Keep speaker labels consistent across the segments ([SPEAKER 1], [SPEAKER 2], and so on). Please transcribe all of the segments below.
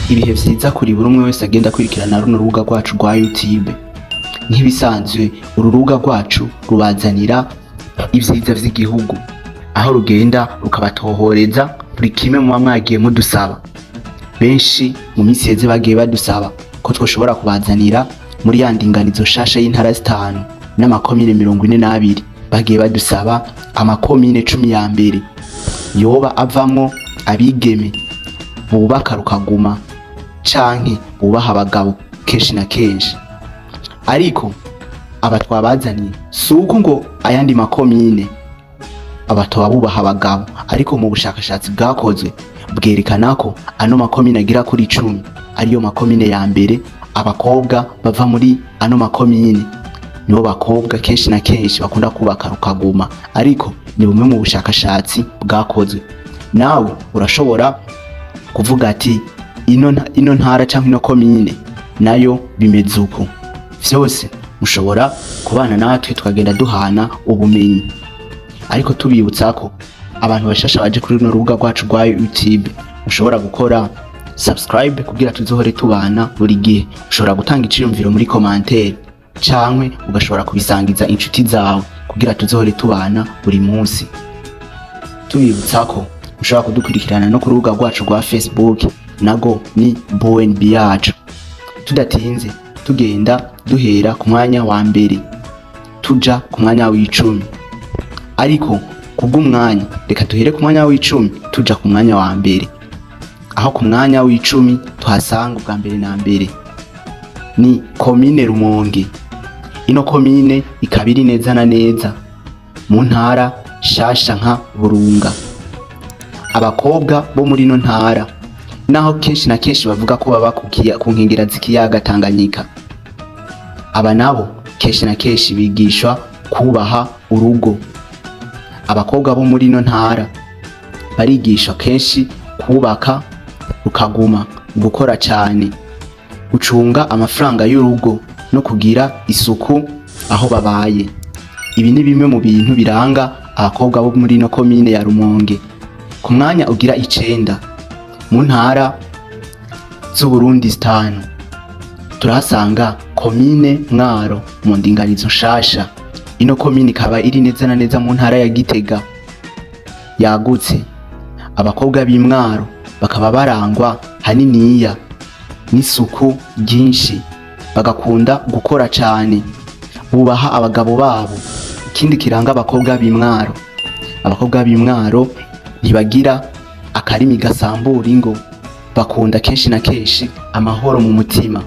[SPEAKER 1] Ibihe vyiza kuri buri umwe wese agenda akurikirana runo rubuga rwacu rwa YouTube. Nk'ibisanzwe, uru rubuga rwacu rubazanira ivyiza vy'igihugu, aho rugenda rukabatohoreza buri kimwe muba mwagiye mudusaba. Benshi mu minsi iheze bagiye badusaba ko twoshobora kubazanira muri ya ndinganizo nshasha y'intara zitanu n'amakomine 42. Bagiye badusaba amakomine 10 ya mbere yoba avamwo abigeme bubaka rukaguma canke bubaha abagabo kenshi na kenshi. Ariko aba twabazaniye si uko ngo ayandi makomine abatoba bubaha abagabo, ariko mu bushakashatsi bwakozwe bwerekana ko ano makomine agera kuri 10 ariyo makomine ya mbere. Abakobwa bava muri ano makomine nibo bakobwa kenshi na kenshi bakunda kubaka rukaguma, ariko ni bumwe mu bushakashatsi bwakozwe. Nawe urashobora kuvuga ati ino ntara canke ino komine nayo bimeze uko. Vyose mushobora kubana natwe, tukagenda duhana ubumenyi. Ariko tubibutsa ko abantu bashasha baje kuri runo rubuga rwacu rwa YouTube, mushobora gukora subscribe kugira tuzohore tubana buri gihe. Ushobora gutanga iciyumviro muri commentaire, canke ugashobora kubisangiza inshuti zawe kugira tuzohore tubana buri munsi. Tubibutsa ko ushobora kudukurikirana no ku rubuga rwacu rwa Facebook, nago ni BNB yacu. Tudatinze, tugenda duhera ku mwanya wa mbere tuja ku mwanya w'icumi, ariko kubw'umwanya reka duhere ku mwanya w'icumi tuja ku mwanya wa mbere. Aho ku mwanya w'icumi tuhasanga ubwa mbere na mbere ni komine Rumonge. Ino komine ikaba iri neza na neza mu ntara shasha nka Burunga. Abakobwa bo muri ino ntara, naho kenshi na kenshi bavuga ko baba ku nkengera z'ikiyaga Tanganyika, aba nabo kenshi na kenshi bigishwa kubaha urugo. Abakobwa bo muri ino ntara barigishwa kenshi kubaka rukaguma, gukora cyane, gucunga amafaranga y'urugo no kugira isuku aho babaye. Ibi ni bimwe mu bintu biranga abakobwa bo muri ino komine ya Rumonge. Ku mwanya ugira 9 mu ntara z'Uburundi zitanu, turahasanga komine Mwaro mu ndinganizo nshasha. Ino komine ikaba iri neza na neza mu ntara ya Gitega yagutse. Abakobwa b'Imwaro bakaba barangwa haniniya n'isuku ryinshi, bagakunda gukora cane, bubaha abagabo babo. Ikindi kiranga abakobwa b'Imwaro, abakobwa b'Imwaro ntibagira akarimi gasambura ingo, bakunda kenshi na kenshi amahoro mu mutima.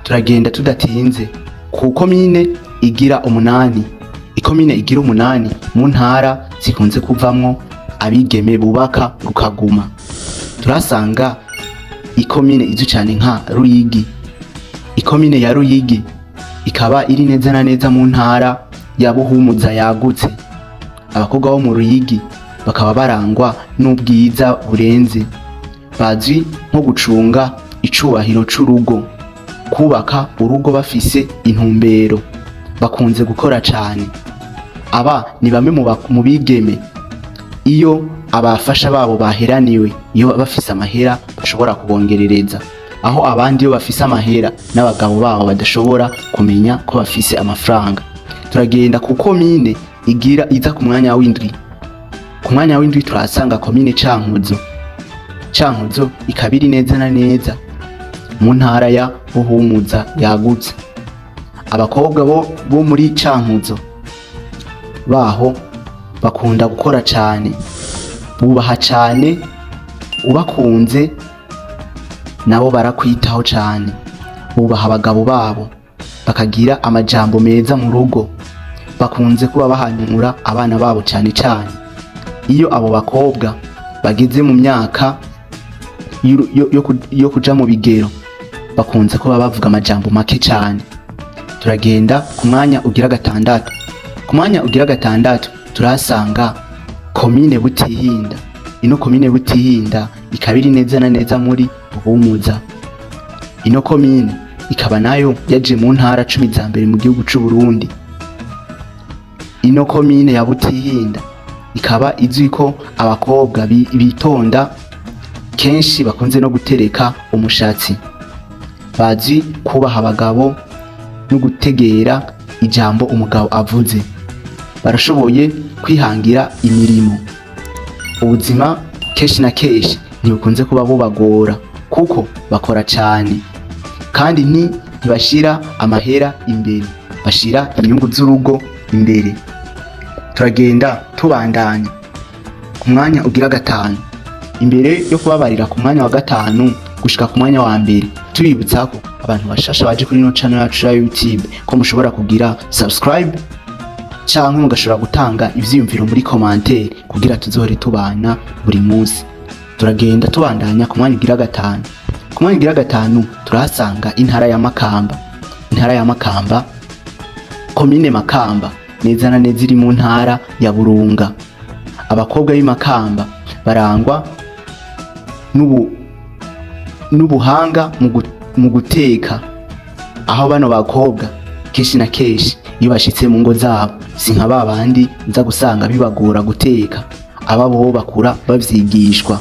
[SPEAKER 1] Turagenda tudatinze ku komine igira 8. Ikomine igira 8 mu ntara zikunze kuvamwo abigeme bubaka rukaguma, turasanga ikomine izwi cyane nka Ruyigi. Ikomine ya Ruyigi ikaba iri neza na neza mu ntara ya Buhumuza yagutse. Abakobwa bo mu Ruyigi bakaba barangwa n'ubwiza burenze, bazwi nko gucunga icubahiro c'urugo, kubaka urugo bafise intumbero, bakunze gukora cane. Aba ni bamwe mu bigeme iyo abafasha babo baheraniwe, iyo bafise amahera bashobora kubongerereza, aho abandi iyo bafise amahera n'abagabo babo badashobora kumenya ko bafise amafaranga. Turagenda ku komine igira iza ku mwanya w'indwi. Ku mwanya w'indwi turahasanga komine Cankuzo. Cankuzo ikaba iri neza na neza mu ntara ya Buhumuza yagutse. Abakobwa bo muri Cankuzo baho bakunda gukora cane, bubaha cane, ubakunze nabo barakwitaho cane, bubaha abagabo babo, bakagira amajambo meza mu rugo, bakunze kuba bahanura abana babo cane cane. Iyo abo bakobwa bageze mu myaka yo kuja mu bigero, bakunze kuba bavuga amajambo make cane. Turagenda ku mwanya ugira 6. Ku mwanya ugira 6 turahasanga komine Butihinda. Ino komine Butihinda ikaba iri neza na neza muri Buhumuza. Ino komine ikaba nayo yaje mu ntara 10 za mbere mu gihugu c'u Burundi. Ino komine ya Butihinda ikaba izwi ko abakobwa bitonda. Kenshi na kenshi bakunda kuba bahanura abana babo. Akenshi bakunze no gutereka umushatsi. Bazi kubaha abagabo no gutegera ijambo umugabo avuze. Barashoboye kwihangira imirimo. Ubuzima kenshi na kenshi ntibukunze kuba bubagora kuko bakora cane, kandi ntibashira amahera imbere, bashira inyungu z'urugo imbere. Turagenda tubandanya ku mwanya ugira gatanu. Imbere yo kubabarira ku mwanya wa gatanu gushika ku mwanya wa mbere, tubibutsa ko abantu bashasha baje kuri ino channel yacu ya YouTube ko mushobora kugira subscribe canke mugashobora gutanga ivyiyumviro muri commentaire kugira tuzohore tubana buri munsi. Turagenda tubandanya ku mwanya ugira gatanu. Ku mwanya ugira gatanu turahasanga intara ya Makamba. Intara ya Makamba, komine Makamba, neza na neza iri mu ntara ya Burunga. Abakobwa b'i Makamba barangwa n'ubuhanga mu guteka, aho bano bakobwa kenshi na kenshi iyo bashitse mu ngo zabo si nka ba bandi uza gusanga bibagora guteka. Aba bo bakura bavyigishwa.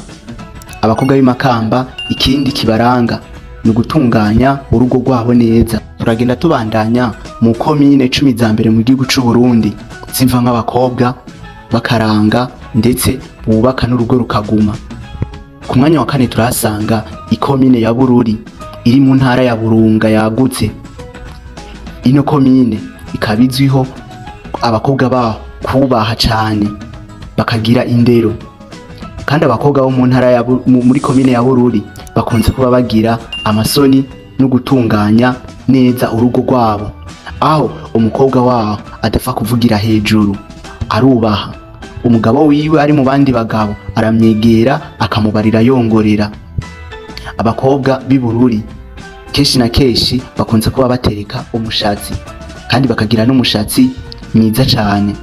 [SPEAKER 1] Abakobwa b'i Makamba, ikindi kibaranga ni ugutunganya urugo rwabo neza. Turagenda tubandanya mu komine 10 za mbere mu gihugu c'u Burundi ziva nk'abakobwa bakaranga ndetse bubaka n'urugo rukaguma. Ku mwanya wa kane turahasanga ikomine ya Bururi iri mu ntara ya Burunga yagutse. Ino komine ikaba izwiho abakobwa baho kubaha cane, bakagira indero, kandi abakobwa bo mu ntara ya muri komine ya Bururi bakunze kuba bagira amasoni no gutunganya neza urugo rwabo, aho umukobwa waho adapfa kuvugira hejuru, arubaha umugabo wiwe. Ari mu bandi bagabo aramwegera akamubarira yongorera. Abakobwa b'i Bururi kenshi na kenshi bakunze kuba batereka umushatsi kandi bakagira n'umushatsi mwiza cane.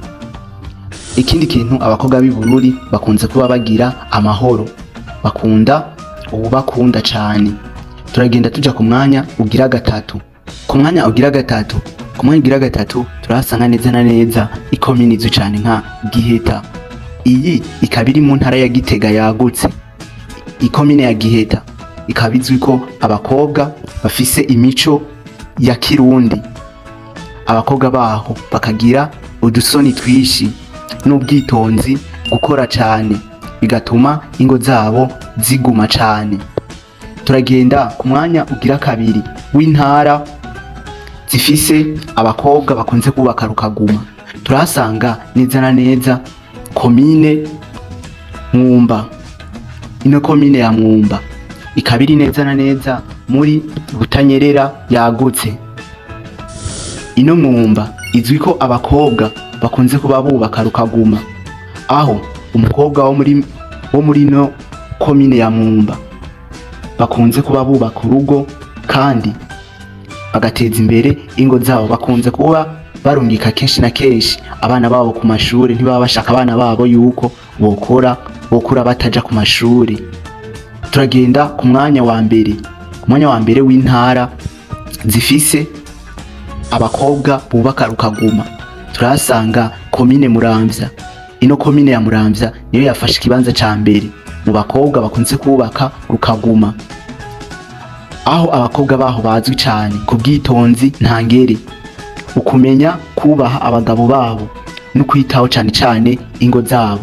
[SPEAKER 1] Ikindi kintu, abakobwa b'i Bururi bakunze kuba bagira amahoro, bakunda uwubakunda cane. Turagenda tuja ku mwanya ugira gatatu. Ku mwanya ugira gatatu turahasanga neza na neza ikomini izwi cane nka Giheta. Iyi ikaba iri mu ntara ya Gitega yagutse. Ikomine ya Giheta ikaba izwi ko abakobwa bafise imico ya kirundi. Abakobwa baho bakagira udusoni twishi n'ubwitonzi, gukora cane bigatuma ingo zabo ziguma cane. Turagenda ku mwanya ugira kabiri w'intara zifise abakobwa bakunze kubaka rukaguma. Turahasanga neza na neza komine Mwumba. Ino komine ya Mwumba ikaba iri neza na neza muri Butanyerera yagutse. Ino Mwumba izwi ko abakobwa bakunze kuba bubaka rukaguma, aho umukobwa wo muri no komine ya Mwumba bakunze kuba bubaka urugo kandi bagateza imbere ingo zabo. Bakunze kuba barungika kenshi na kenshi abana babo ku mashuri, ntibaba bashaka abana babo yuko bokura bataja ku mashuri. Turagenda ku mwanya wa mbere. Ku mwanya wa mbere w'intara zifise abakobwa bubaka rukaguma turahasanga komine Muramvya. Ino komine ya Muramvya niyo yafashe ikibanza ca mbere mu bakobwa bakunze kubaka rukaguma, aho abakobwa baho bazwi cane ku bwitonzi ntangere, ukumenya kubaha abagabo babo no kwitaho cane cane ingo zabo.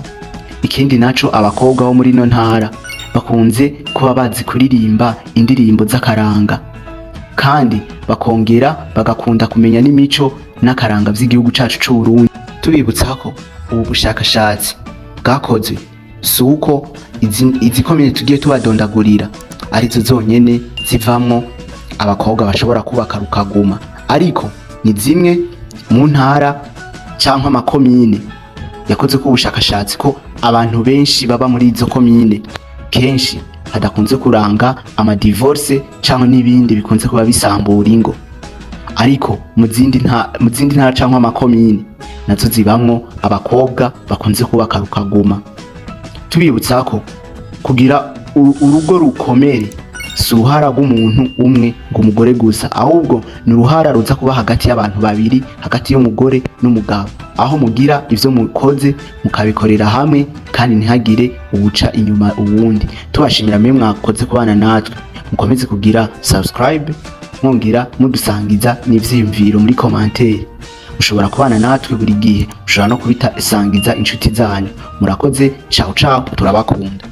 [SPEAKER 1] Ikindi naco, abakobwa bo muri ino ntara bakunze kuba bazi kuririmba indirimbo z'akaranga, kandi bakongera bagakunda kumenya n'imico n'akaranga vy'igihugu cacu c'u Burundi. Tubibutsa ko ubu bushakashatsi bwakozwe si uko izi komine tugiye tubadondagurira arizo zonyene zivamwo abakobwa bashobora kubaka rukaguma, ariko ni zimwe mu ntara canke amakomine yakoze ko ubushakashatsi ko abantu benshi baba muri izo komine kenshi hadakunze kuranga amadivorce canke n'ibindi bikunze kuba bisambura ingo. Ariko mu zindi ntara canke amakomine nazo zibamwo abakobwa bakunze kubaka rukaguma. Tubibutsa ko kugira urugo rukomere si uruhara rw'umuntu umwe ngo umugore gusa, ahubwo ni uruhara ruza kuba hagati y'abantu babiri, hagati y'umugore n'umugabo. Aho mugira ivyo mukoze mukabikorera hamwe kandi ntihagire uwuca inyuma uwundi. Tubashimira mwe mwakoze kubana natwe. Mukomeze kugira subscribe, mwongera mudusangiza n'ivyiyumviro muri commentaire. Mushobora kubana natwe buri gihe, mushobora no kubisangiza inshuti zanyu. Murakoze, ciao ciao, turabakunda.